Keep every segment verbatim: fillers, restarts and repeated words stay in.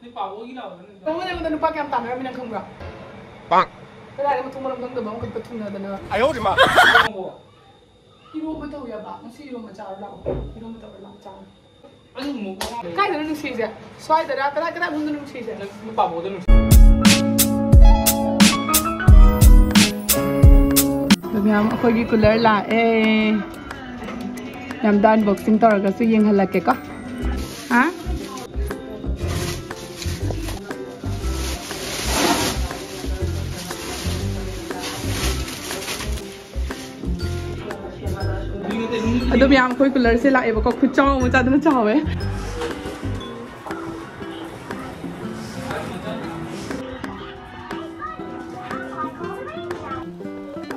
ꯅꯪꯉꯣꯟꯗ ꯑꯩꯉꯣꯟꯗ ꯅꯨꯄꯥ ꯀꯌꯥꯝ ꯇꯥꯟꯅꯔꯝꯃꯤ ꯅꯪ ꯈꯪꯕ꯭ꯔꯥ? ꯀꯗꯥꯏꯗ ꯃꯊꯣꯡ ꯃꯔꯝ ꯈꯪꯗꯕ ꯑꯃꯈꯛꯇ ꯊꯨꯡꯅꯗꯅ꯫ ꯏꯔꯣꯝꯕ ꯇꯧ ꯌꯥꯕ꯫ ꯉꯁꯤ ꯏꯔꯣꯝꯕ ꯆꯥꯔ ꯂꯥꯛꯑꯣ꯫ ꯏꯔꯣꯝꯕ ꯇꯧꯔ ꯂꯥꯛꯑꯣ ꯆꯥꯔ꯫ ꯀꯥꯏꯗꯅꯣ ꯅꯨꯡꯁꯤꯁꯦ? ꯁ꯭ꯋꯥꯏꯗꯔꯥ? ꯀꯗꯥꯏ, ꯀꯗꯥꯏ ꯃꯐꯝꯗꯅꯣ ꯅꯨꯡꯁꯤꯁꯦ? ꯑꯗꯣ ꯃꯌꯥꯝ, ꯑꯩꯈꯣꯏꯒꯤ cooler ꯂꯥꯛꯑꯦ꯫ ꯃꯌꯥꯝꯗ unboxing ꯇꯧꯔꯒꯁꯨ ꯌꯦꯡꯍꯜꯂꯛꯀꯦꯀꯣ꯫ ꯍꯥ? ꯑꯗꯣ ꯃꯌꯥꯝ, ꯑꯩꯈꯣꯏ coolerꯁꯦ ꯂꯥꯛꯑꯦꯕꯀꯣ꯫ ꯈꯨꯠꯆꯥꯎ ꯑꯃ ꯆꯥꯗꯅ ꯆꯥꯎꯋꯦ꯫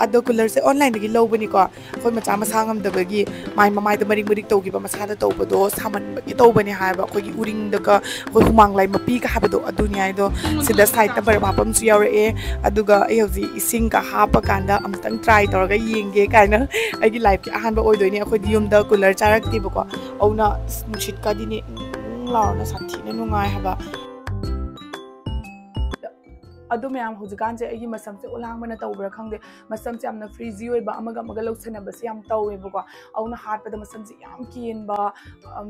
ꯑꯗꯣ coolerꯁꯦ onlineꯗꯒꯤ ꯂꯧꯕꯅꯤꯀꯣ꯫ ꯑꯩꯈꯣꯏ ꯃꯆꯥ ꯃꯁꯥ ꯉꯝꯗꯕꯒꯤ ꯃꯥꯏ ꯃꯃꯥꯏꯗ ꯃꯔꯤꯛ ꯃꯔꯤꯛ ꯇꯧꯈꯤꯕ, ꯃꯁꯥꯗ ꯇꯧꯕꯗꯣ ꯁꯥꯃꯟꯕꯒꯤ ꯇꯧꯕꯅꯦ ꯍꯥꯏꯕ꯫ ꯑꯩꯈꯣꯏꯒꯤ ꯎꯔꯤꯡꯗꯒ ꯑꯩꯈꯣꯏ ꯍꯨꯃꯥꯡ ꯂꯥꯏ ꯃꯄꯤꯒ ꯍꯥꯏꯕꯗꯣ ꯑꯗꯨꯅꯤ ꯍꯥꯏꯗꯣ꯫ ꯁꯤꯗ sideꯇ ꯕꯔꯞ ꯍꯥꯞꯄ ꯑꯃꯁꯨ ꯌꯥꯎꯔꯛꯑꯦ꯫ ꯑꯗꯨꯒ ꯑꯩ ꯍꯧꯖꯤꯛ ꯏꯁꯤꯡꯒ ꯍꯥꯞꯄ ꯀꯥꯟꯗ ꯑꯃꯨꯛꯇꯪ try ꯇꯧꯔꯒ ꯌꯦꯡꯒꯦ ꯀꯥꯏꯅ꯫ ꯑꯩꯒꯤ lifeꯀꯤ ꯑꯍꯥꯟꯕ ꯑꯣꯏꯗꯣꯏꯅꯦ꯫ ꯑꯩꯈꯣꯏꯗꯤ ꯌꯨꯝꯗ cooler ꯆꯥꯔꯛꯇꯦꯕꯀꯣ꯫ ꯑꯗꯨꯅ ꯑꯁ, ꯅꯨꯡꯁꯤꯠꯀꯗꯤꯅꯦ ꯏꯪ ꯏꯪ ꯂꯥꯎꯔꯒ ꯁꯥꯊꯤꯅ ꯅꯨꯡꯉꯥꯏ ꯍꯥꯏꯕ꯫ ꯑꯗꯨ ꯃꯌꯥꯝ, ꯍꯧꯖꯤꯛꯀꯥꯟꯁꯦ ꯑꯩꯒꯤ ꯃꯁꯝꯁꯦ ꯑꯣꯂꯥꯡꯕꯅ ꯇꯧꯕ꯭ꯔꯥ ꯈꯪꯗꯦ, ꯃꯁꯝꯁꯦ ꯌꯥꯝꯅ frizzy ꯑꯣꯏꯕ, ꯑꯃꯒ ꯑꯃꯒ ꯂꯧꯁꯟꯅꯕꯁꯦ ꯌꯥꯝ ꯇꯧꯋꯦꯕꯀꯣ꯫ ꯑꯗꯨꯅ ꯍꯥꯠꯄꯗ ꯃꯁꯝꯁꯦ ꯌꯥꯝ ꯀꯦꯟꯕ, ꯑꯝ,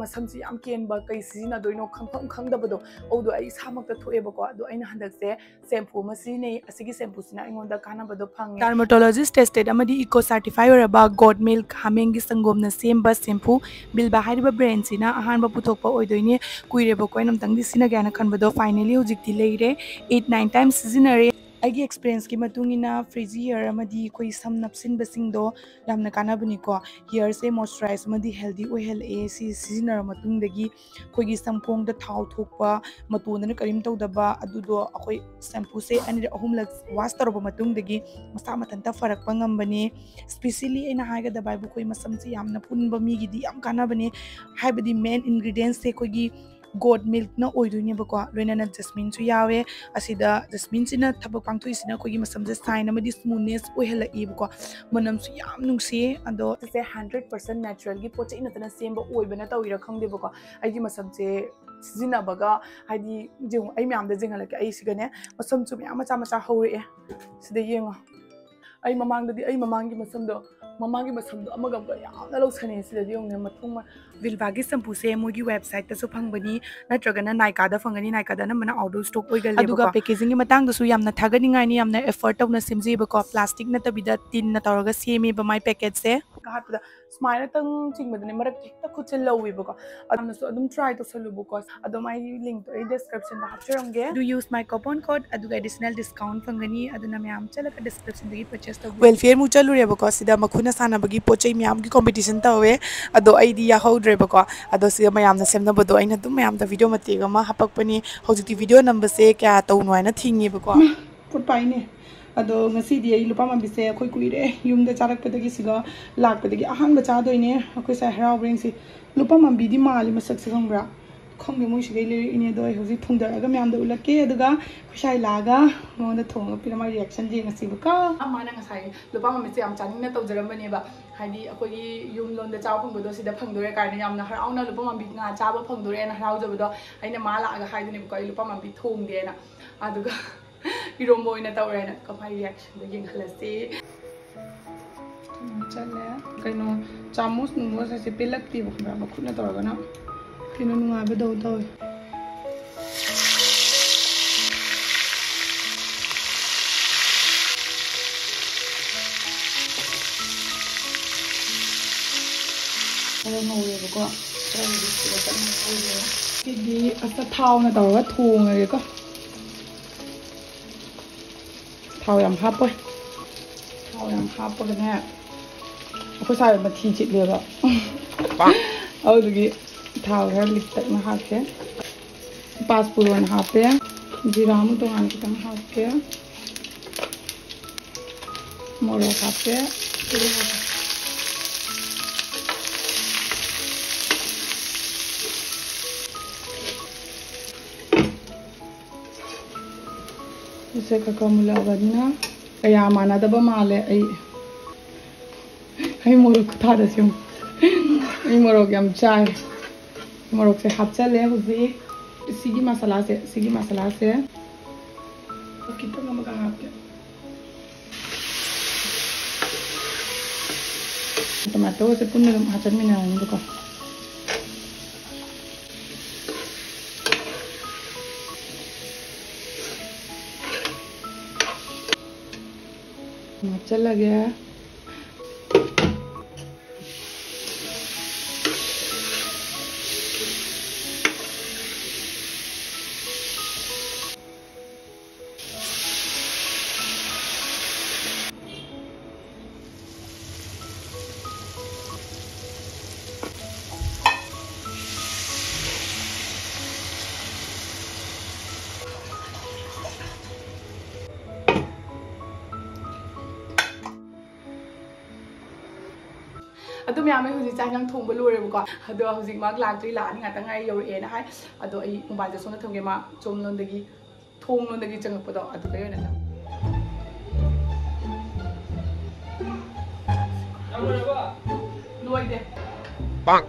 ꯃꯁꯝꯁꯦ ꯌꯥꯝ ꯀꯦꯟꯕ, ꯀꯩ ꯁꯤꯖꯤꯟꯅꯗꯣꯏꯅꯣ ꯈꯪꯐꯝ ꯈꯪꯗꯕꯗꯣ, ꯑꯗꯨꯗꯣ ꯑꯩ ꯏꯁꯥꯃꯛꯇ ꯊꯣꯛꯑꯦꯕꯀꯣ꯫ ꯑꯗꯣ ꯑꯩꯅ ꯍꯟꯗꯛꯁꯦ shampoo ꯑꯃ ꯁꯤꯖꯤꯟꯅꯩ꯫ ꯑꯁꯤꯒꯤ shampooꯁꯤꯅ ꯑꯩꯉꯣꯟꯗ ꯀꯥꯟꯅꯕꯗꯣ ꯐꯪꯉꯦ꯫ Dermatologist tested ꯑꯃꯗꯤ eco certify ꯑꯣꯏꯔꯕ Goat Milk ꯍꯥꯃꯦꯡꯒꯤ ꯁꯪꯒꯣꯝꯅ ꯁꯦꯝꯕ shampoo Bilba ꯍꯥꯏꯔꯤꯕ brandꯁꯤꯅ ꯑꯍꯥꯟꯕ ꯄꯨꯊꯣꯛꯄ ꯑꯣꯏꯗꯣꯏꯅꯦ꯫ ꯀꯨꯏꯔꯦꯕꯀꯣ ꯑꯩꯅ ꯑꯝꯇꯪꯗꯤ ꯁꯤꯖꯤꯟꯅꯒꯦ ꯍꯥꯏꯅ ꯈꯟꯕꯗꯣ, finally ꯍꯧꯖꯤꯛꯇꯤ ꯂꯩꯔꯦ꯫ Eight nine times ꯁꯤꯖꯤꯟꯅꯔꯦ꯫ ꯑꯩꯒꯤ experienceꯀꯤ ꯃꯇꯨꯡ ꯏꯟꯅ frizzy hair ꯑꯃꯗꯤ ꯑꯩꯈꯣꯏ ꯁꯝ ꯅꯞꯁꯤꯟꯕꯁꯤꯡꯗꯣ ꯌꯥꯝꯅ ꯀꯥꯟꯅꯕꯅꯤꯀꯣ꯫ Hairꯁꯦ moisturize ꯑꯃꯗꯤ healthy ꯑꯣꯏꯍꯜꯂꯛꯑꯦ ꯁꯤ ꯁꯤꯖꯤꯟꯅꯔ ꯃꯇꯨꯡꯗꯒꯤ꯫ ꯑꯩꯈꯣꯏꯒꯤ ꯁꯝꯈꯣꯡꯗ ꯊꯥꯎ ꯊꯣꯛꯄ, ꯃꯇꯣꯟꯗꯅ ꯀꯔꯤꯝ ꯇꯧꯗꯕ, ꯑꯗꯨꯗꯣ ꯑꯩꯈꯣꯏ shampooꯁꯦ ꯑꯅꯤꯔꯛ ꯑꯍꯨꯝꯂꯛ wash ꯇꯧꯔꯕ ꯃꯇꯨꯡꯗꯒꯤ ꯃꯁꯥ ꯃꯊꯟꯇ ꯐꯔꯛꯄ ꯉꯝꯕꯅꯤ꯫ Specially ꯑꯩꯅ ꯍꯥꯏꯒꯗꯕ ꯍꯥꯏꯕꯨ ꯑꯩꯈꯣꯏ ꯃꯁꯝꯁꯦ ꯌꯥꯝꯅ ꯄꯨꯟꯕ ꯃꯤꯒꯤꯗꯤ ꯌꯥꯝ ꯀꯥꯟꯅꯕꯅꯦ꯫ ꯍꯥꯏꯕꯗꯤ main ingredientsꯁꯦ ꯑꯩꯈꯣꯏꯒꯤ ꯒꯣꯠ ꯃꯤꯜꯛꯅ ꯑꯣꯏꯗꯣꯏꯅꯦꯕꯀꯣ꯫ ꯂꯣꯏꯅꯅ ꯖꯁꯃꯤꯟꯁꯨ ꯌꯥꯎꯋꯦ꯫ ꯑꯁꯤꯗ ꯖꯁꯃꯤꯟꯁꯤꯅ ꯊꯕꯛ ꯄꯥꯡꯊꯣꯛꯏꯁꯤꯅ ꯑꯩꯈꯣꯏꯒꯤ ꯃꯁꯝꯁꯦ ꯁꯥꯏꯟ ꯑꯃꯗꯤ ꯁ꯭ꯃꯨꯠꯅꯦꯁ ꯑꯣꯏꯍꯜꯂꯛꯏꯕꯀꯣ꯫ ꯃꯅꯝꯁꯨ ꯌꯥꯝ ꯅꯨꯡꯁꯤꯌꯦ꯫ ꯑꯗꯣ ꯁꯤꯁꯦ ꯍꯟꯗ꯭ꯔꯦꯠ ꯄꯥꯔꯁꯦꯟ ꯅꯦꯆꯔꯦꯜꯒꯤ ꯄꯣꯠ ꯆꯩ ꯅꯠꯇꯅ ꯁꯦꯝꯕ ꯑꯣꯏꯕꯅ ꯇꯧꯔꯤꯔꯥ ꯈꯪꯗꯦꯕꯀꯣ꯫ ꯑꯩꯒꯤ ꯃꯁꯝꯁꯦ ꯁꯤꯖꯤꯟꯅꯕꯒ ꯍꯥꯏꯗꯤ, ꯌꯦꯡꯉꯨ, ꯑꯩ ꯃꯌꯥꯝꯗ ꯌꯦꯡꯍꯜꯂꯛꯀꯦ꯫ ꯑꯩ ꯁꯤꯒꯅꯦ ꯃꯁꯝꯁꯨ ꯃꯌꯥꯝ ꯃꯆꯥ ꯃꯆꯥ ꯍꯧꯔꯛꯑꯦ꯫ ꯁꯤꯗ ꯌꯦꯡꯉꯣ꯫ ꯑꯩ ꯃꯃꯥꯡꯗꯗꯤ, ꯑꯩ ꯃꯃꯥꯡꯒꯤ ꯃꯁꯝꯗꯣ, ꯃꯃꯥꯡꯒꯤ ꯃꯁꯝꯗꯣ ꯑꯃꯒ ꯑꯃꯒ ꯌꯥꯝꯅ ꯂꯧꯁꯟꯅꯩ꯫ ꯁꯤꯗꯗꯤ ꯌꯦꯡꯉꯨꯅꯦ, ꯃꯊꯣꯡ ꯃ- ꯚꯤꯜꯚꯥꯒꯤ ꯁꯝꯄꯨꯁꯦ ꯃꯣꯏꯒꯤ ꯋꯦꯕꯁꯥꯏꯠꯇꯁꯨ ꯐꯪꯕꯅꯤ, ꯅꯠꯇ꯭ꯔꯒꯅ ꯅꯥꯏꯀꯥꯗ ꯐꯪꯒꯅꯤ꯫ ꯅꯥꯏꯀꯥꯗ ꯑꯅꯝꯕꯅ ꯑꯥꯎꯠ ꯑꯣꯐ ꯁ꯭ꯇꯣꯛ ꯑꯣꯏꯒꯜꯂꯦꯕꯀꯣ꯫ ꯑꯗꯨꯒ ꯄꯦꯀꯦꯖꯤꯡꯒꯤ ꯃꯇꯥꯡꯗꯁꯨ ꯌꯥꯝꯅ ꯊꯥꯒꯠꯅꯤꯡꯉꯥꯏꯅꯤ, ꯌꯥꯝꯅ ꯑꯦꯐꯔꯠ ꯇꯧꯅ ꯁꯦꯝꯖꯩꯕꯀꯣ꯫ ꯄ꯭ꯂꯥꯁꯇꯤꯛ ꯅꯠꯇꯕꯤꯗ ꯇꯤꯟꯅ ꯇꯧꯔꯒ ꯁꯦꯝꯃꯦꯕ ꯃꯥꯏ ꯄꯦꯀꯦꯠꯁꯦ꯫ ꯍꯥꯞꯄꯗ ꯁꯨꯃꯥꯏꯅꯇꯪ ꯆꯤꯡꯕꯗꯅꯦ ꯃꯔꯛꯇ ꯍꯦꯛꯇ ꯈꯨꯠꯁꯦ ꯂꯧꯋꯦꯕꯀꯣ꯫ ꯑꯗꯨꯅꯁꯨ ꯑꯗꯨꯝ ꯇ꯭ꯔꯥꯏ ꯇꯧꯁꯜꯂꯨꯕꯀꯣ꯫ ꯑꯗꯣ ꯃꯥꯒꯤ ꯂꯤꯡꯛꯇꯣ ꯑꯩ ꯗꯤꯁꯀ꯭ꯔꯤꯞꯁꯟꯗ ꯍꯥꯞꯆꯔꯝꯒꯦ꯫ Do use my coupon code, ꯑꯗꯨꯒ ꯑꯦꯗꯤꯁꯅꯦꯜ ꯗꯤꯁꯀꯥꯎꯟ ꯐꯪꯒꯅꯤ꯫ ꯑꯗꯨꯅ ꯃꯌꯥꯝ ꯆꯠꯂꯒ ꯗꯤꯁꯀ꯭ꯔꯤꯞꯁꯟꯗꯒꯤ ꯄꯔꯆꯦꯁ ꯇꯧꯕꯤꯌꯨ꯫ ꯋꯦꯜꯐꯤꯌꯔꯃꯨꯛ ꯆꯠꯂꯨꯔꯦꯕꯀꯣ꯫ ꯁꯤꯗ ꯃꯈꯨꯠꯅ ꯁꯥꯟꯅꯕꯒꯤ ꯄꯣꯠ ꯆꯩ ꯃꯌꯥꯝꯒꯤ ꯀꯣꯝꯄꯤꯇꯤꯁꯟ ꯇꯧꯋꯦ꯫ ꯑꯗꯣ ꯑꯩꯗꯤ ꯌꯥꯍꯧꯗ꯭ꯔꯦꯕꯀꯣ꯫ ꯑꯗꯣ ꯁꯤꯗ ꯃꯌꯥꯝꯅ ꯁꯦꯝꯅꯕꯗꯣ ꯑꯩꯅ ꯑꯗꯨꯝ ꯃꯌꯥꯝꯗ ꯚꯤꯗꯤꯑꯣ ꯃꯇꯦꯛ ꯑꯃ ꯍꯥꯄꯛꯄꯅꯤ꯫ ꯍꯧꯖꯤꯛꯇꯤ ꯚꯤꯗꯤꯑꯣ ꯅꯝꯕꯁꯦ ꯀꯌꯥ ꯇꯧꯅꯨ ꯍꯥꯏꯅ ꯊꯤꯡꯉꯦꯕꯀꯣ꯫ ꯄꯣꯠ ꯄꯥꯏꯅꯦ꯫ ꯑꯗꯣ ꯉꯁꯤꯗꯤ ꯑꯩ ꯂꯨꯄꯥ ꯃꯥꯟꯕꯤꯁꯦ ꯑꯩꯈꯣꯏ ꯀꯨꯏꯔꯦ ꯌꯨꯝꯗ ꯆꯥꯔꯛꯄꯗꯒꯤ, ꯁꯤꯒ ꯂꯥꯛꯄꯗꯒꯤ ꯑꯍꯥꯟꯕ ꯆꯥꯗꯣꯏꯅꯦ꯫ ꯑꯩꯈꯣꯏ ꯁꯥꯏ ꯍꯔꯥꯎꯕ꯭ꯔꯥ ꯌꯦꯡꯁꯤ꯫ ꯂꯨꯄꯥ ꯃꯥꯟꯕꯤꯗꯤ ꯃꯥꯜꯂꯤ ꯃꯁꯛꯁꯦ, ꯈꯪꯕ꯭ꯔꯥ? ꯈꯪꯗꯦ, ꯃꯣꯏ ꯁꯤꯗꯩ ꯂꯩꯔꯛꯏꯅꯦ꯫ ꯑꯗꯣ ꯑꯩ ꯍꯧꯖꯤꯛ ꯊꯣꯡꯗꯔꯛꯑꯒ ꯃꯌꯥꯝꯗ ꯎꯠꯂꯛꯀꯦ꯫ ꯑꯗꯨꯒ ꯑꯩꯈꯣꯏ ꯁꯥꯏ ꯂꯥꯛꯑꯒ ꯃꯉꯣꯟꯗ ꯊꯣꯡꯉꯒ ꯄꯤꯔ ꯃꯥꯒꯤ ꯔꯤꯌꯦꯛꯁꯟ ꯌꯦꯡꯉꯁꯤꯕꯀꯣ꯫ ꯃꯥꯅ ꯉꯁꯥꯏ ꯂꯨꯄꯥ ꯃꯥꯟꯕꯤꯁꯦ ꯌꯥꯝ ꯆꯥꯅꯤꯡꯅ ꯇꯧꯖꯔꯝꯕꯅꯦꯕ꯫ ꯍꯥꯏꯗꯤ ꯑꯩꯈꯣꯏꯒꯤ ꯌꯨꯝ ꯂꯣꯝꯗ ꯆꯥꯕ ꯐꯪꯕꯗꯣ ꯁꯤꯗ ꯐꯪꯗꯣꯔꯦ ꯀꯥꯏꯅ ꯌꯥꯝꯅ ꯍꯔꯥꯎꯅ, ꯂꯨꯄꯥ ꯃꯥꯟꯕꯤ ꯉꯥ ꯆꯥꯕ ꯐꯪꯗꯣꯔꯦꯅ ꯍꯔꯥꯎꯖꯕꯗꯣ꯫ ꯑꯩꯅ ꯃꯥ ꯂꯥꯛꯑꯒ ꯍꯥꯏꯗꯣꯏꯅꯦꯕꯀꯣ, "ꯑꯩ ꯂꯨꯄꯥ ꯃꯥꯟꯕꯤ ꯊꯣꯡꯗꯦꯅ"꯫ ꯑꯗꯨꯒ ꯏꯔꯣꯝꯕ ꯑꯣꯏꯅ ꯇꯧꯔꯦꯅ꯫ ꯀꯃꯥꯏ ꯔꯤꯌꯦꯛꯁꯟꯗꯣ ꯌꯦꯡꯍꯜꯂꯁꯤ꯫ ꯎꯝ, ꯆꯠꯂꯦ꯫ ꯀꯩꯅꯣ, ꯆꯥꯃꯨꯁ ꯅꯨꯃꯨꯁ ꯍꯥꯏꯁꯦ ꯄꯦꯜꯂꯛꯇꯦꯕ, ꯈꯪꯕ꯭ꯔꯥ? ꯃꯈꯨꯠꯅ ꯇꯧꯔꯒꯅ ꯀꯩꯅꯣ ꯅꯨꯡꯉꯥꯏꯕꯗꯧ ꯇꯧꯋꯦ꯫ ꯈꯔ ꯉꯧꯔꯦꯕꯀꯣ꯫ ꯈꯔ ꯍꯧꯖꯤꯛ ꯁꯤꯗ ꯀꯟꯅ ꯉꯧꯔꯤꯕ꯫ ꯁꯤꯗꯤ ꯑꯁ ꯊꯥꯎꯅ ꯇꯧꯔꯒ ꯊꯣꯡꯉꯒꯦꯀꯣ꯫ ꯊꯥꯎ ꯌꯥꯝ ꯍꯥꯞꯄꯣꯏ꯫ ꯊꯥꯎ ꯌꯥꯝ ꯍꯥꯞꯄꯒꯅꯦ, ꯑꯩꯈꯣꯏ ꯁꯥꯏ ꯃꯊꯤ ꯆꯤꯠꯂꯦꯕ꯫ ꯑꯗꯨꯗꯨꯒꯤ ꯊꯥꯎ ꯈꯔ ꯂꯤꯛꯇꯛꯅ ꯍꯥꯞꯀꯦ꯫ ꯄꯥꯁꯄꯨꯔꯣꯟ ꯍꯥꯞꯄꯦ꯫ ꯖꯤꯔꯥ ꯑꯃ ꯇꯣꯉꯥꯟ ꯈꯤꯇꯪ ꯍꯥꯞꯀꯦ꯫ ꯃꯣꯔꯣꯛ ꯍꯥꯞꯄꯦ꯫ ꯇꯤꯜꯍꯧ ꯍꯥꯞꯄꯦ꯫ ꯁꯦ ꯈꯔ ꯈꯔ ꯃꯨꯜꯂꯛꯑꯕꯅꯤꯅ ꯀꯌꯥ ꯃꯥꯟꯅꯗꯕ ꯃꯥꯜꯂꯦ꯫ ꯑꯩ ꯑꯩ ꯃꯣꯔꯣꯛ ꯈꯨꯊꯥꯗꯁꯤ ꯌꯦꯡꯉꯨ꯫ ꯑꯩ ꯃꯣꯔꯣꯛ ꯌꯥꯝ ꯆꯥꯏ꯫ ꯃꯣꯔꯣꯛꯁꯦ ꯍꯥꯞꯆꯜꯂꯦ ꯍꯧꯖꯤꯛ꯫ ꯁꯤꯒꯤ ꯃꯁꯥꯂꯥꯁꯦ, ꯁꯤꯒꯤ ꯃꯁꯥꯂꯥꯁꯦ ꯈꯤꯇꯪ ꯑꯃꯒ ꯍꯥꯞꯀꯦ꯫ ꯇꯣꯃꯦꯇꯣꯒꯁꯦ ꯄꯨꯟꯅ ꯑꯗꯨꯝ ꯍꯥꯞꯆꯟꯃꯤꯟꯅꯔꯅꯤꯕꯀꯣ꯫ ꯍꯥꯞꯆꯜꯂꯒꯦ꯫ ꯑꯗꯨ ꯃꯌꯥꯝ, ꯑꯩ ꯍꯧꯖꯤꯛ ꯆꯥꯛ ꯏꯟꯖꯥꯡ ꯊꯣꯡꯕ ꯂꯣꯏꯔꯦꯕꯀꯣ꯫ ꯑꯗꯣ ꯍꯧꯖꯤꯛ ꯃꯥ ꯂꯥꯛꯇ꯭ꯔꯤ, ꯂꯥꯛꯑꯅꯤ, ꯉꯥꯛꯇꯪ ꯉꯥꯏ, ꯌꯧꯔꯛꯑꯦꯅ ꯍꯥꯏ꯫ ꯑꯗꯣ ꯑꯩ ꯃꯣꯕꯥꯏꯜꯁꯦ ꯁꯣꯝꯗ ꯊꯝꯒꯦ, ꯃꯥ ꯆꯨꯝꯂꯣꯝꯗꯒꯤ, ꯊꯣꯡꯂꯣꯝꯗꯒꯤ ꯆꯪꯉꯛꯄꯗꯣ ꯑꯗꯨꯗꯩ ꯑꯣꯏꯅ ꯆꯪ-, ꯂꯣꯏꯗꯦ꯫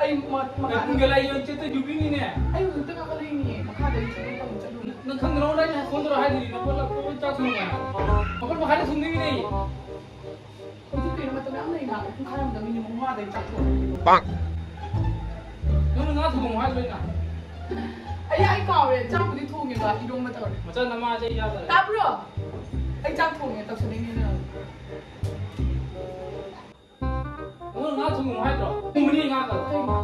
ꯑꯩ ꯃ-, ꯃꯈꯥꯗ ꯄꯨꯡ ꯀꯌꯥ ꯂꯥꯛꯏꯅꯣ? ꯆꯠꯇꯣꯏ ꯗ꯭ꯌꯨꯇꯤꯅꯤꯅꯦ꯫ ꯑꯩ ꯍꯧꯖꯤꯛꯇ ꯀꯥꯈꯠꯂꯛꯏꯅꯦ, ꯃꯈꯥꯗ ꯑꯩ ꯊꯕꯛ ꯇꯧꯕ ꯆꯠꯂꯨꯕꯅꯦ꯫ ꯅꯪ ꯈꯪꯗ꯭ꯔꯣ? ꯅꯪ ꯐꯣꯟ ꯇꯧꯔ ꯍꯥꯏꯗꯨꯗꯤ ꯅꯪ ꯐꯣꯟ ꯂꯥꯛꯄ ꯆꯥꯛ ꯊꯣꯡꯉꯦ꯫ ꯃꯥꯄꯟ ꯃꯈꯥꯏꯗ ꯊꯣꯡꯗꯣꯏꯅꯤꯅꯦ꯫ ꯍꯧꯖꯤꯛ ꯀꯩꯅꯣ ꯃꯇꯝ ꯌꯥꯝ ꯂꯩꯅ, ꯄꯨꯡꯈꯥꯏ ꯑꯃꯗ ꯃꯤꯅꯤꯠ ꯃꯉꯥꯗ ꯑꯩ ꯆꯥꯛ ꯊꯣꯡꯉꯦ꯫ ꯄꯥꯡ! ꯅꯪꯅ ꯉꯥ ꯊꯣꯡꯉꯣ ꯍꯥꯏꯗ꯭ꯔꯣ ꯑꯩꯅ? ꯑꯩ, ꯑꯩ ꯀꯥꯎꯔꯦ, ꯆꯥꯛꯄꯨꯗꯤ ꯊꯣꯡꯉꯦꯕ, ꯏꯔꯣꯝꯕ ꯇꯧꯔꯦ꯫ ꯃꯆꯥ ꯅꯃꯥꯁꯦ ꯌꯥꯗꯔꯦ꯫ ꯇꯥꯕ꯭ꯔꯣ? ꯑꯩ ꯆꯥꯛ ꯊꯣꯡꯉꯦ, ꯇꯧꯁꯟꯅꯤꯡꯉꯦ ꯅꯪ꯫ ꯅꯪ ꯉꯥ ꯊꯣꯡꯉꯨ ꯍꯥꯏꯗ꯭ꯔꯣ? ꯊꯣꯡꯕꯅꯤ ꯉꯥ ꯀꯧ꯫ ꯀꯩ ꯉꯥ?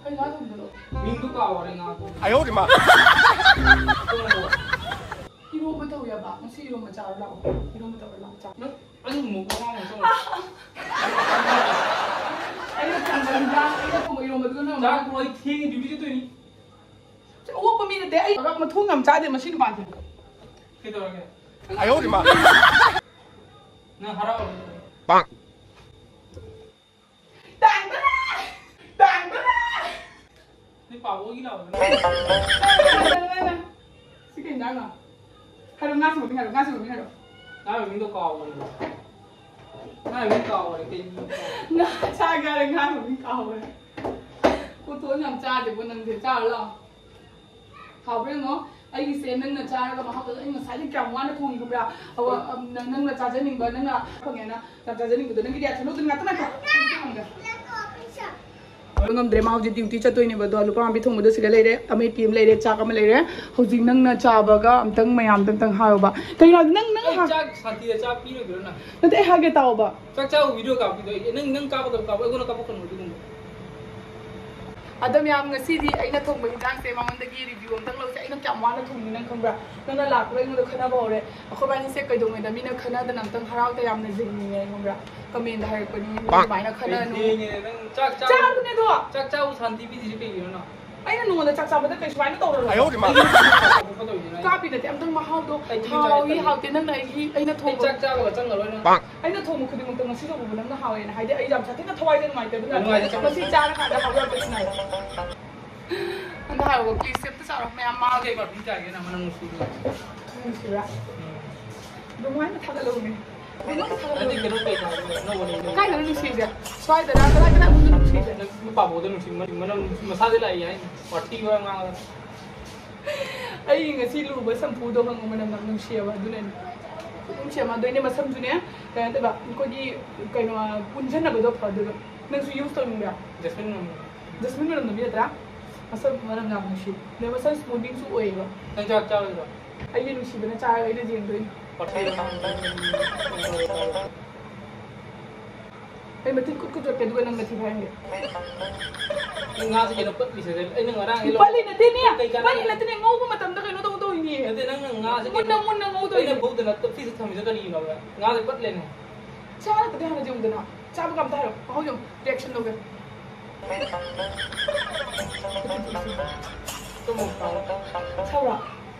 ꯀꯩ ꯉꯥ ꯊꯣꯡꯗꯣꯏꯅꯣ? ꯃꯤꯡꯗꯣ ꯀꯥꯎꯔꯦ ꯉꯥ꯫ ꯑꯌꯣ ꯃꯥ! ꯏꯔꯣꯝꯕ ꯇꯧꯋꯦꯕ꯫ ꯉꯁꯤ ꯏꯔꯣꯝꯕ ꯆꯥꯔꯨ ꯂꯥꯛꯑꯣ꯫ ꯏꯔꯣꯝꯕ ꯇꯧꯔ ꯂꯥꯛꯑꯣ꯫ ꯆꯥ-, ꯅꯪ ꯑꯗꯨꯒꯨꯝꯕ ꯋꯥ ꯉꯥꯡꯉꯛꯀꯅꯨ꯫ ꯑꯩꯅ ꯊꯣꯡꯕ ꯏꯟꯖꯥꯡ, ꯑꯩꯅ ꯊꯣꯡꯕ ꯏꯔꯣꯝꯕꯗꯨꯒ ꯅꯣꯏ ꯃꯥ ꯆꯥꯛ ꯂꯣꯏ ꯊꯦꯡꯉꯦ, ꯗ꯭ꯌꯨꯇꯤ ꯆꯠꯇꯣꯏꯅꯤ꯫ ꯁꯤ ꯑꯣꯛꯄ ꯃꯤ ꯅꯠꯇꯦ꯫ ꯑꯩ ꯃꯊꯣꯡ ꯌꯥꯝ ꯆꯥꯗꯦ ꯃꯁꯤ ꯅꯨꯄꯥꯁꯦ꯫ ꯀꯩꯗꯧꯔꯒꯦ? ꯑꯌꯣ ꯃꯥ! ꯅꯪ ꯍꯔꯥꯎꯔꯕꯣ? ꯄꯥꯡ! ꯇꯥꯡ ꯇꯔꯥ! ꯇꯥꯡ ꯇꯔꯥ! ꯅꯣꯏ ꯄꯥꯕꯣꯒꯤ ꯂꯥꯎꯕꯅꯦ꯫ ꯁꯤ ꯀꯩ ꯏꯟꯖꯥꯡꯅꯣ? ꯍꯥꯏꯔꯣ, ꯉꯥ ꯊꯣꯡꯕ ꯃꯤꯡ ꯍꯥꯏꯔꯣ, ꯉꯥ ꯊꯣꯡꯕ ꯃꯤꯡ ꯍꯥꯏꯔꯣ꯫ ꯉꯥ ꯊꯣꯡꯕ ꯃꯤꯡꯗꯣ ꯀꯥꯎꯈ꯭ꯔꯦ꯫ ꯉꯥ ꯊꯣꯡꯕ ꯃꯤꯡ ꯀꯥꯎꯈ꯭ꯔꯦ, ꯀꯩ ꯃꯤꯡ? ꯉꯥ ꯆꯥꯒꯦ ꯍꯥꯏꯔ ꯉꯥ ꯊꯣꯡꯕ ꯃꯤꯡ ꯀꯥꯎꯈ꯭ꯔꯦ꯫ ꯎꯊꯣꯟ ꯌꯥꯝ ꯆꯥꯗꯦꯕꯣ ꯅꯪꯁꯦ, ꯆꯥꯔꯨ ꯂꯥꯛꯑꯣ꯫ ꯍꯥꯎꯕ꯭ꯔꯥ ꯌꯦꯡꯉꯣ꯫ ꯑꯩꯒꯤꯁꯦ ꯅꯪꯅ ꯆꯥꯔꯒ ꯃꯍꯥꯎꯗꯣ ꯑꯩ ꯉꯁꯥꯏꯗꯒꯤ ꯀꯌꯥꯝ ꯋꯥꯅ ꯊꯣꯡꯉꯤ ꯈꯪꯕ꯭ꯔꯥ? ꯑꯋꯥ-, ꯑꯝ, ꯅꯪ-, ꯅꯪꯅ ꯆꯥꯖꯅꯤꯡꯕ, ꯅꯪꯅ ꯐꯪꯉꯦꯅ ꯌꯥꯝ ꯆꯥꯖꯅꯤꯡꯕꯗꯣ꯫ ꯅꯪꯒꯤꯗꯤ ꯑꯥꯏꯁ ꯍꯅꯨꯗꯨꯅ ꯉꯥꯛꯇ ꯉꯥꯏꯈꯣ꯫ ꯑꯩ ꯉꯝꯗ꯭ꯔꯦ꯫ ꯉꯝꯗ꯭ꯔꯦ꯫ ꯃꯥ ꯍꯧꯖꯤꯛ ꯗ꯭ꯌꯨꯇꯤ ꯆꯠꯇꯣꯏꯅꯦꯕ꯫ ꯑꯗꯣ ꯑꯂꯨ ꯄꯥꯝꯕꯤ ꯊꯣꯡꯕꯗꯣ ꯁꯤꯗ ꯂꯩꯔꯦ, ꯑꯃꯦꯠꯄꯤ ꯑꯃ ꯂꯩꯔꯦ, ꯆꯥꯛ ꯑꯃ ꯂꯩꯔꯦ꯫ ꯍꯧꯖꯤꯛ ꯅꯪꯅ ꯆꯥꯕꯒ ꯑꯝꯇꯪ ꯃꯌꯥꯝꯗ ꯑꯝꯇꯪ ꯍꯥꯏꯌꯣꯕ꯫ ꯀꯩꯅꯣ ꯅꯪ, ꯅꯪ ꯑꯩ ꯍꯥ-, ꯆꯥꯛ ꯁꯥꯟꯇꯤꯗ ꯆꯥꯛ ꯄꯤꯔꯣꯏꯗ꯭ꯔꯣ ꯅꯪ? ꯅꯠꯇꯦ, ꯑꯩ ꯍꯥꯏꯒꯦ ꯇꯥꯎꯕ꯫ ꯆꯥꯛ ꯆꯥꯕ ꯚꯤꯗꯤꯑꯣ ꯀꯥꯞꯄꯤꯗꯣ ꯑꯩ, ꯅꯪ, ꯅꯪ ꯀꯥꯞꯀꯗꯕ ꯀꯥꯞꯄꯣ, ꯑꯩꯉꯣꯟꯗ ꯀꯥꯞꯄꯛꯀꯅꯨ ꯑꯗꯨꯒꯨꯝꯕ꯫ ꯑꯗꯣ ꯃꯌꯥꯝ, ꯉꯁꯤꯗꯤ ꯑꯩꯅ ꯊꯣꯡꯕ ꯍꯤꯟꯖꯥꯡꯁꯦ ꯃꯉꯣꯟꯗꯒꯤ ꯔꯤꯚ꯭ꯌꯨ ꯑꯝꯇꯪ ꯂꯧꯁꯦ꯫ ꯑꯩꯅ ꯀꯌꯥꯝ ꯋꯥꯅ ꯊꯣꯡꯉꯤ ꯅꯪ ꯈꯪꯕ꯭ꯔꯥ? ꯅꯪꯅ ꯂꯥꯛꯄꯗ ꯑꯩꯉꯣꯟꯗ ꯈꯠꯅꯕ ꯍꯧꯔꯦ꯫ ꯑꯩꯈꯣꯏ ꯕꯥꯅꯤꯁꯦ ꯀꯩꯗꯧꯉꯩꯗ ꯃꯤꯅ ꯈꯠꯅꯗꯅ ꯑꯝꯇꯪ ꯍꯔꯥꯎ ꯇꯌꯥꯝꯅ ꯌꯦꯡꯅꯤꯡꯉꯦ ꯈꯪꯕ꯭ꯔꯥ? ꯀꯃꯦꯟꯗ ꯍꯥꯏꯔꯛꯄꯅꯤ, "ꯅꯪ ꯑꯗꯨꯃꯥꯏꯅ ꯈꯠꯅꯅꯨ"꯫ ꯅꯪ ꯆꯥꯛ ꯆꯥꯕ-, ꯆꯥꯕꯅꯦ ꯑꯗꯣ꯫ ꯆꯥꯛ ꯆꯥꯕ ꯁꯥꯟꯇꯤ ꯄꯤꯗ꯭ꯔꯤꯁꯦ ꯀꯩꯒꯤꯅꯣ ꯅꯪ? ꯑꯩꯅ ꯅꯉꯣꯟꯗ ꯆꯥꯛ ꯆꯥꯕꯗ ꯀꯩ ꯁꯨꯃꯥꯏꯅ ꯇꯧꯔꯕ? ꯑꯌꯣ, ꯃꯥ꯫ ꯀꯥꯞꯄꯤ ꯅꯠꯇꯦ, ꯑꯝꯇꯪ ꯃꯍꯥꯎꯗꯣ꯫ ꯑꯩ ꯊꯥꯎꯏ, ꯆꯥꯛ ꯍꯥꯎꯇꯦ, ꯅꯪꯅ ꯑꯩꯒꯤ, ꯑꯩꯅ ꯑꯩ ꯊꯣꯡꯕ ꯆꯥꯛ ꯆꯥꯕꯒ ꯆꯪꯉꯔꯣꯏ ꯅꯪ꯫ ꯄꯥꯛ꯫ ꯑꯩꯅ ꯊꯣꯡꯕ ꯈꯨꯗꯤꯡꯃꯛꯇ ꯉꯁꯤ ꯇꯧꯕꯕꯨ ꯅꯪꯅ ꯍꯥꯎꯋꯦꯅ ꯍꯥꯏꯗꯤ ꯑꯩ ꯌꯥꯝ ꯁꯥꯊꯤꯅ ꯊꯋꯥꯏꯗ ꯅꯨꯡꯉꯥꯏꯇꯦ, ꯑꯗꯨꯅ ꯅꯨꯡꯉꯥꯏꯇꯦ, ꯆꯪꯉꯣ꯫ ꯉꯁꯤ ꯆꯥꯔꯀꯥꯟꯗ ꯍꯥꯎꯕ ꯌꯥꯝ ꯊꯤꯅ ꯍꯥꯏꯔꯛꯑꯣ꯫ ꯑꯝꯇ ꯍꯥꯏꯔꯛꯑꯣ, please, ꯑꯝꯇ ꯆꯥꯔꯣ, ꯃꯌꯥꯝ ꯃꯥ꯫ ꯀꯩ perfume ꯆꯥꯒꯦ ꯅꯪ ꯃꯅꯝ ꯅꯨꯡꯁꯤꯕ? ꯅꯨꯡꯁꯤꯕ꯭ꯔꯥ? ꯎꯝ꯫ ꯑꯗꯨꯃꯥꯏꯅ ꯊꯥꯒꯠꯂꯛꯎꯅꯦ꯫ ꯑꯗꯨꯃꯥꯏꯅ ꯅꯪꯗꯤ ꯊꯥꯒꯠꯂꯛꯎꯅꯦ꯫ ꯀꯩꯅꯣ ꯀꯩ ꯊꯥꯒꯠꯂꯛꯑꯣ? ꯑꯅꯧꯕ ꯂꯩ-, ꯂꯩ-, ꯀꯥꯏꯗꯅꯣ ꯅꯨꯡꯁꯤꯁꯦ? ꯁ꯭ꯋꯥꯏꯗꯔ? ꯀꯗꯥꯏ, ꯀꯗꯥꯏ ꯃꯅꯨꯡꯗ ꯅꯨꯡꯁꯤꯁꯦ? ꯅꯪ ꯅꯨꯄꯥ ꯐꯥꯎꯗ ꯅꯨꯡꯁꯤ, ꯃꯅꯝ ꯅꯨꯡꯁꯤ, ꯃꯁꯥꯗ ꯂꯥꯛꯏ ꯍꯥꯏꯅꯤ꯫ ꯋꯥꯊꯤ ꯋꯥ ꯉꯥꯡꯉꯒ꯫ ꯑꯩ ꯉꯁꯤ ꯂꯨꯕ ꯁꯝꯄꯨꯗꯣ ꯈꯪꯉꯨ, ꯃꯅꯝ ꯌꯥꯝ ꯅꯨꯡꯁꯤꯌꯦꯕ, ꯑꯗꯨꯅꯅꯦ꯫ ꯅꯨꯡꯁꯤꯌꯦ, ꯑꯗꯨꯅꯦ ꯃꯁꯝꯁꯨꯅꯦ, ꯀꯩꯅꯣ ꯇꯧꯕ, ꯑꯩꯈꯣꯏꯒꯤ ꯀꯩꯅꯣ ꯄꯨꯟꯁꯤꯟꯅꯕꯗꯣ ꯐꯗꯣꯏꯕ꯫ ꯅꯪꯁꯨ use ꯇꯧꯅꯤꯡꯕ꯭ꯔꯥ? ꯖꯁꯃꯤꯟ ꯃꯅꯝ꯫ ꯖꯁꯃꯤꯟ ꯃꯅꯝ ꯅꯝꯕꯤ ꯅꯠꯇ꯭ꯔꯥ? ꯃꯁꯝ ꯃꯅꯝ ꯌꯥꯝ ꯅꯨꯡꯁꯤ꯫ ꯑꯗꯩ ꯃꯁꯝ smoothing ꯁꯨ ꯑꯣꯏꯌꯦꯕ꯫ ꯅꯪ ꯆꯥꯛ ꯆꯥꯔꯣꯏꯗ꯭ꯔꯣ? ꯑꯩꯒꯤ ꯅꯨꯡꯁꯤꯕꯅ ꯆꯥꯔꯒ ꯑꯩꯅ ꯌꯦꯡꯗꯣꯏꯅꯤ꯫ ꯋꯥꯊꯤ ꯋꯥ ꯉꯥꯡꯉꯒ꯫ ꯑꯩ ꯃꯊꯤ ꯀꯨꯠ ꯀꯨꯠ ꯆꯠꯀꯦ, ꯑꯗꯨꯒ ꯅꯪ ꯃꯊꯤ ꯐꯥꯏꯍꯟꯒꯦ꯫ ꯅꯪ ꯉꯥꯁꯦ ꯀꯩꯅꯣ ꯄꯠꯂꯤꯁꯦ? ꯑꯩꯅ ꯉꯔꯥꯡ ꯍꯦꯛ ꯂꯧ-, ꯄꯠꯂꯤ ꯅꯠꯇꯦꯅꯦ, ꯀꯩ ꯀꯥꯟꯅꯕ? ꯄꯠꯂꯤ ꯅꯠꯇꯦꯅꯦ, ꯉꯧꯕ ꯃꯇꯝꯗ ꯀꯩꯅꯣ ꯇꯧ ꯇꯧꯔꯤꯅꯦ꯫ ꯅꯠꯇꯦ, ꯅꯪꯅ ꯉꯥꯁꯦ ꯃꯨꯟꯅ, ꯀꯩꯅꯣ, ꯃꯨꯟꯅ ꯉꯧꯗꯣꯏꯅꯦ꯫ ꯑꯩꯅ ꯐꯨꯠꯇ ꯅꯠꯇꯦ, ꯐ꯭ꯔꯤꯖꯇ ꯊꯝꯃꯤꯁꯦ ꯀꯔꯤꯒꯤꯅꯣꯕ? ꯉꯥꯁꯦ ꯄꯠꯂꯦꯅꯦ꯫ ꯆꯥꯔꯒꯗꯤ ꯍꯥꯟꯅ ꯌꯦꯡꯉꯨꯗꯅ꯫ ꯆꯥꯕꯒ ꯑꯝꯇ ꯍꯥꯏꯔꯣ, ꯃꯍꯥꯎ ꯌꯦꯡꯉꯨ, reaction ꯂꯧꯒꯦ꯫ ꯇꯨꯝꯃꯣ, ꯇꯥꯎ꯫ ꯁꯥꯎꯔꯣ?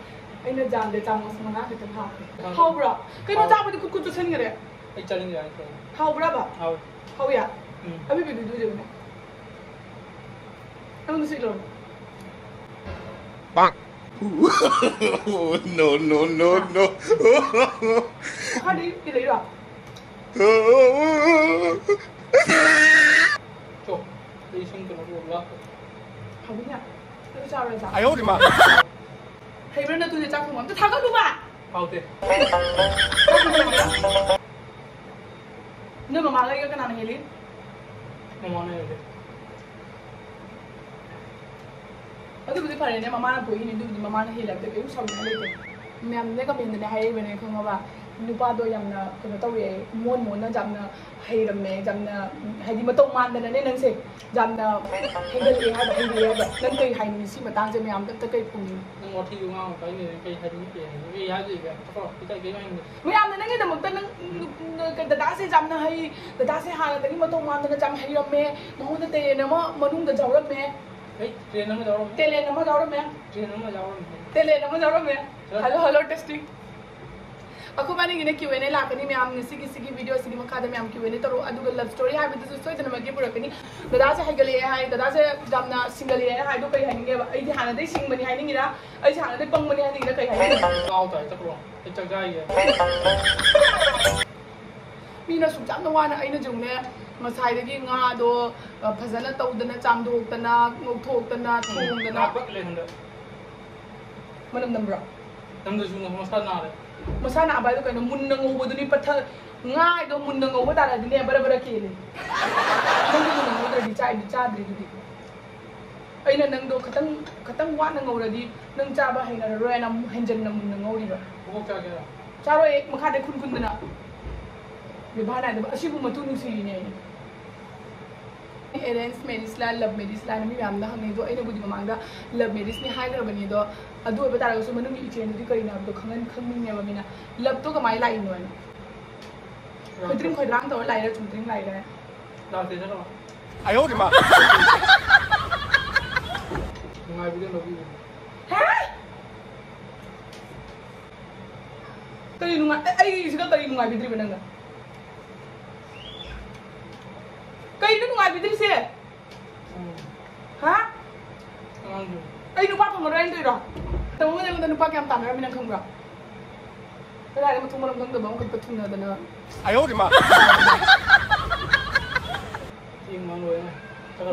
ꯑꯩꯅ ꯖꯥꯝꯗ ꯆꯥꯃꯁ ꯃꯉꯥ ꯈꯛꯇꯪ ꯍꯥꯞꯄꯦ꯫ ꯍꯥꯎꯕ꯭ꯔꯣ? ꯀꯩꯅꯣ, ꯍꯥꯎ꯫ ꯆꯥꯕꯗꯤ ꯈꯨꯠ ꯈꯨꯠ ꯆꯨꯁꯟꯈ꯭ꯔꯦ꯫ ꯑꯩ ꯆꯥꯅꯤꯡꯗ꯭ꯔꯦ, ꯑꯩ ꯆꯥꯅꯤꯡꯗ꯭ꯔꯦ꯫ ꯍꯥꯎꯕ꯭ꯔꯕ? ꯍꯥꯎꯋꯦ꯫ ꯍꯥꯎꯌꯦ? ꯎꯝ꯫ ꯑꯕꯦꯕꯤꯗꯨꯗꯤ ꯎꯗꯦꯅꯦ꯫ ꯅꯪꯉꯣꯟꯗꯁꯨ ꯏꯜꯂꯣ꯫ ꯄꯥꯛ꯫ No, no, no, no. ꯃꯈꯥꯗꯤ ꯀꯩꯗꯩꯔꯣ? ꯆꯣ, ꯑꯩ ꯁꯨꯝ ꯀꯩꯅꯣ ꯇꯧꯕ ꯂꯥꯛꯄ꯫ ꯍꯥꯎꯕꯤꯅꯦ꯫ ꯑꯗꯨ ꯆꯥꯔꯣꯏ ꯆꯥ꯫ ꯑꯌꯧꯔꯤꯃ꯫ ꯍꯩꯕ꯭ꯔꯥ ꯅꯠꯇꯨꯗꯤ ꯆꯥꯛ ꯊꯣꯡꯕ ꯑꯝꯇ ꯊꯥꯒꯠꯂꯨꯕ꯫ ꯍꯥꯎꯇꯦ꯫ ꯆꯥꯛ ꯊꯣꯡꯕ ꯍꯩꯕ꯭ꯔꯥ? ꯅꯣꯏ ꯃꯃꯥꯒ ꯑꯩꯒ ꯀꯅꯥꯅ ꯍꯦꯜꯂꯤ? ꯃꯃꯥꯅ ꯍꯦꯜꯂꯤ꯫ ꯑꯗꯨꯕꯨꯗꯤ ꯐꯔꯦꯅꯦ, ꯃꯃꯥꯅ ꯄꯣꯛꯏꯅꯦ, ꯑꯗꯨꯕꯨꯗꯤ ꯃꯃꯥꯅ ꯍꯦꯜꯂꯦ ꯍꯥꯏꯕꯗ ꯀꯩꯝ ꯁꯥꯎꯅꯤꯡꯉꯥꯏ ꯂꯩꯇꯦ꯫ ꯃꯌꯥꯝꯅ ꯀꯃꯦꯟꯗꯅꯦ ꯍꯥꯏꯔꯛꯏꯕꯅꯦ, ꯈꯪꯉꯕ? ꯅꯨꯄꯥꯗꯣ ꯌꯥꯝꯅ ꯀꯩꯅꯣ ꯇꯧꯔꯦ, ꯃꯣꯟ ꯃꯣꯟꯅ ꯌꯥꯝꯅ ꯍꯩꯔꯝꯃꯦ, ꯌꯥꯝꯅ ꯍꯥꯏꯗꯤ ꯃꯇꯧ ꯃꯥꯟꯗꯅꯅꯦ ꯅꯪꯁꯦ ꯌꯥꯝꯅ ꯍꯦꯟꯒꯠꯂꯛꯑꯦ ꯍꯥꯏꯕ, ꯍꯩꯔꯛꯑꯦ ꯍꯥꯏꯕ꯫ ꯅꯪ ꯀꯩ ꯍꯥꯏꯅꯤꯡꯉꯤ ꯁꯤ ꯃꯇꯥꯡꯁꯦ ꯃꯌꯥꯝꯗ ꯑꯝꯇ ꯀꯩ ꯐꯣꯡꯅꯤꯡꯉꯤ? ꯅꯪ ꯋꯥꯊꯤꯗꯣ ꯉꯥꯡꯉꯛꯀꯅꯨ, ꯀꯩ ꯍꯥꯏꯅꯤꯡꯉꯤ, ꯀꯩ ꯍꯥꯏꯅꯤꯡꯉꯤ, ꯀꯩ ꯍꯥꯏꯗꯣꯏꯒꯦ? ꯆꯠꯈ꯭ꯔꯣ, ꯏꯀꯥꯏ, ꯀꯩꯝ ꯍꯥꯏꯅꯤꯡꯗꯦ꯫ ꯃꯌꯥꯝꯅ ꯅꯪꯒꯤꯗꯃꯛꯇ ꯅꯪ, ꯅꯪ, ꯅꯪ, ꯗꯗꯥꯁꯦ ꯌꯥꯝꯅ ꯍꯩ, ꯗꯗꯥꯁꯦ ꯍꯥꯟꯅꯗꯒꯤ ꯃꯇꯧ ꯃꯥꯟꯗꯅ ꯌꯥꯝ ꯍꯩꯔꯝꯃꯦ, ꯃꯉꯣꯟꯗ ꯇꯦꯂꯦꯟ ꯑꯃ ꯃꯅꯨꯡꯗ ꯌꯥꯎꯔꯝꯃꯦ꯫ ꯑꯩ ꯇꯦꯂꯦꯟ ꯑꯃ ꯌꯥꯎꯔꯝꯃꯦ꯫ ꯇꯦꯂꯦꯟ ꯑꯃ ꯌꯥꯎꯔꯝꯃꯦ꯫ ꯇꯦꯂꯦꯟ ꯑꯃ ꯌꯥꯎꯔꯝꯃꯦ꯫ ꯇꯦꯂꯦꯟ ꯑꯃ ꯌꯥꯎꯔꯝꯃꯦ꯫ ꯆꯠ꯫ Hello, hello, testing. ꯑꯩꯈꯣꯏꯕꯥꯅꯤꯒꯤꯅꯦ Q and A ꯂꯥꯛꯀꯅꯤ ꯃꯌꯥꯝ, ꯉꯁꯤꯒꯤ ꯁꯤꯒꯤ ꯚꯤꯗꯤꯑꯣꯁꯤꯒꯤ ꯃꯈꯥꯗ ꯃꯌꯥꯝ Q and A ꯇꯧꯔꯛꯑꯣ, ꯑꯗꯨꯒ ꯂꯞ ꯁ꯭ꯇꯣꯔꯤ ꯍꯥꯏꯕꯗꯨꯁꯨ ꯁꯣꯏꯗꯅꯃꯛꯀꯤ ꯄꯨꯔꯛꯀꯅꯤ꯫ ꯗꯗꯥꯁꯦ ꯍꯩꯒꯠꯂꯛꯑꯦ ꯍꯥꯏ, ꯗꯗꯥꯁꯦ ꯌꯥꯝꯅ ꯁꯤꯡꯒꯠꯂꯛꯑꯦ ꯍꯥꯏꯗꯣ ꯀꯩ ꯍꯥꯏꯅꯤꯡꯉꯦꯕ? ꯑꯩꯗꯤ ꯍꯥꯟꯅꯗꯩ ꯁꯤꯡꯕꯅꯤ ꯍꯥꯏꯅꯤꯡꯉꯤꯔꯥ? ꯑꯩꯁꯦ ꯍꯥꯟꯅꯗꯩ ꯄꯪꯕꯅꯤ ꯍꯥꯏꯅꯤꯡꯉꯤꯔꯥ? ꯀꯩ ꯍꯥꯏꯅꯤꯡꯉꯤꯅꯣ? ꯉꯥꯎ ꯇꯥꯏ, ꯆꯠꯈ꯭ꯔꯣ꯫ ꯑꯩ ꯆꯥꯛ ꯆꯥꯈꯤꯒꯦ꯫ ꯃꯤꯅ ꯑꯁꯨꯛ ꯌꯥꯝꯅ ꯋꯥꯅ, ꯑꯩꯅ ꯌꯦꯡꯉꯨꯅꯦ, ꯉꯁꯥꯏꯗꯒꯤ ꯉꯥꯗꯣ, ꯑ, ꯐꯖꯅ ꯇꯧꯗꯅ, ꯆꯥꯝꯊꯣꯛꯇꯅ, ꯉꯧꯊꯣꯛꯇꯅ, ꯊꯣꯡꯗꯅ꯫ ꯉꯥ ꯄꯠ ꯂꯩ ꯍꯟꯗꯛ꯫ ꯃꯅꯝ ꯅꯝꯕ꯭ꯔꯣ? ꯅꯝꯗ꯭ꯔꯁꯨ ꯃꯁꯥ ꯅꯥꯔꯦ꯫ ꯃꯁꯥ ꯅꯥꯕ ꯍꯥꯏꯗꯣ ꯀꯩꯅꯣ? ꯃꯨꯟꯅ ꯉꯧꯕꯗꯨꯅꯤ ꯄꯠꯊ-, ꯉꯥ ꯍꯥꯏꯗꯣ ꯃꯨꯟꯅ ꯉꯧꯕ ꯇꯥꯔꯗꯤꯅꯦ, ꯕꯔ ꯕꯔ ꯀꯦꯜꯂꯦ꯫ ꯅꯪꯗꯤ ꯃꯨꯟꯅ ꯉꯧꯗ꯭ꯔꯗꯤ ꯆꯥꯏꯗꯨ ꯆꯥꯗ꯭ꯔꯤꯗꯨꯗꯤ꯫ ꯑꯩꯅ ꯅꯪꯗꯣ ꯈꯇꯪ, ꯈꯇꯪ ꯋꯥꯅ ꯉꯧꯔꯗꯤ ꯅꯪ ꯆꯥꯕ ꯍꯩꯅꯔꯔꯣꯏꯅ ꯑꯃꯨꯛ ꯍꯦꯟꯖꯟꯅ ꯃꯨꯟꯅ ꯉꯧꯔꯤꯕ꯫ ꯃꯀꯣꯛ ꯆꯥꯒꯦꯔꯥ? ꯆꯥꯔꯣꯏ, ꯃꯈꯥꯗꯩ ꯈꯨꯟ ꯈꯨꯟꯗꯅ꯫ ꯕꯦꯕꯥꯔ ꯅꯥꯏꯗꯕ, ꯑꯁꯤꯕꯨ ꯃꯇꯨ ꯅꯨꯡꯁꯤꯔꯤꯅꯦ ꯑꯩ꯫ ꯑꯦꯔꯦꯟꯖ ꯃꯦꯔꯤꯖꯂ ꯂꯞ ꯃꯦꯔꯤꯖꯂ ꯍꯥꯏꯅ ꯃꯤ ꯃꯌꯥꯝꯅ ꯍꯪꯅꯩ, ꯑꯗꯣ ꯑꯩꯅꯕꯨꯗꯤ ꯃꯃꯥꯡꯗ ꯂꯞ ꯃꯦꯔꯤꯖꯅꯤ ꯍꯥꯏꯈ꯭ꯔꯕꯅꯤ꯫ ꯑꯗꯣ ꯑꯗꯨ ꯑꯣꯏꯕ ꯇꯥꯔꯒꯁꯨ ꯃꯅꯨꯡꯒꯤ ꯏꯆꯦꯜꯗꯨꯗꯤ ꯀꯔꯤꯅꯣ ꯍꯥꯏꯕꯗꯣ ꯈꯪꯍꯟ-, ꯈꯪꯅꯤꯡꯉꯦꯕ ꯃꯤꯅ꯫ ꯂꯞꯇꯣ ꯀꯃꯥꯏꯅ ꯂꯥꯛꯏꯅꯣ ꯍꯥꯏꯅ꯫ ꯈꯣꯏꯗ꯭ꯔꯤꯡ ꯈꯣꯏꯗ꯭ꯔꯥꯡ ꯇꯧꯔ ꯂꯥꯛꯏꯔꯥ ꯆꯨꯝꯗ꯭ꯔꯤꯡ ꯂꯥꯛꯏꯔꯥ? ꯂꯥꯛꯇꯦꯗ ꯀꯩꯅꯣ꯫ ꯑꯌꯧꯔꯤꯃ꯫ ꯅꯨꯡꯉꯥꯏꯕꯤꯗ ꯂꯧꯕꯤꯕꯅꯤ꯫ ꯍꯦ? ꯀꯔꯤ ꯅꯨꯡꯉꯥꯏ-, ꯑꯩ-, ꯑꯩꯒꯤꯁꯤꯒ ꯀꯔꯤ ꯅꯨꯡꯉꯥꯏꯕꯤꯗ꯭ꯔꯤꯕ ꯅꯪꯅ? ꯀꯩꯅꯣ ꯅꯨꯡꯉꯥꯏꯕꯤꯗ꯭ꯔꯤꯁꯦ? ꯎꯝ꯫ ꯍꯥ? ꯑꯉꯥꯡꯁꯤꯡ꯫ ꯑꯩ ꯅꯨꯄꯥ ꯐꯪꯉꯔꯣꯏ ꯍꯥꯏꯅ ꯇꯧꯔꯤꯔꯣ? ꯇꯧꯕꯗ ꯑꯩꯉꯣꯟꯗ ꯅꯨꯄꯥ ꯀꯌꯥꯝ ꯇꯥꯟꯅꯔꯝꯃꯤ ꯅꯪ ꯈꯪꯕ꯭ꯔꯥ? ꯀꯗꯥꯏꯗ ꯃꯊꯣꯡ ꯃꯔꯝ ꯈꯪꯗꯕ ꯑꯃꯈꯛꯇ ꯊꯨꯡꯅꯗꯅ꯫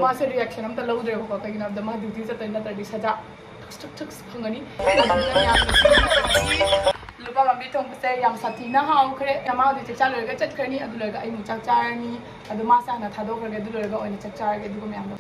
ꯃꯥꯁꯦ reaction ꯑꯝꯇ ꯂꯧꯗ꯭ꯔꯦꯕꯀꯣ, ꯀꯩꯒꯤꯅꯣ ꯍꯥꯏꯕꯗ ꯃꯥ duty ꯆꯠꯇꯣꯏ ꯅꯠꯇ꯭ꯔꯗꯤ ꯁꯖꯥ ꯊꯛꯁ ꯊꯛꯁ ꯊꯛꯁ ꯐꯪꯒꯅꯤ꯫ ꯑꯗꯨꯅ ꯃꯌꯥꯝꯅ ꯁꯤ ꯂꯨꯄꯥ ꯃꯥꯝꯕꯤ ꯊꯣꯡꯕꯁꯦ ꯌꯥꯝ ꯁꯥꯊꯤꯅ ꯍꯥꯎꯈ꯭ꯔꯦ꯫ ꯃꯥ ꯍꯧꯖꯤꯛ ꯆꯥꯛ ꯆꯥ ꯂꯣꯏꯔꯒ ꯆꯠꯈ꯭ꯔꯅꯤ꯫ ꯑꯗꯨ ꯂꯣꯏꯔꯒ ꯑꯩ ꯑꯃꯨꯛ ꯆꯥꯛ ꯆꯥꯔꯅꯤ꯫ ꯑꯗꯣ ꯃꯥꯁꯦ ꯍꯥꯟꯅ ꯊꯥꯗꯣꯛꯈ꯭ꯔꯒꯦ, ꯑꯗꯨ ꯂꯣꯏꯔꯒ ꯑꯣꯏꯅ ꯆꯥꯛ ꯆꯥꯔꯒꯦ꯫ ꯑꯗꯨꯒ ꯃꯌꯥꯝꯗꯣ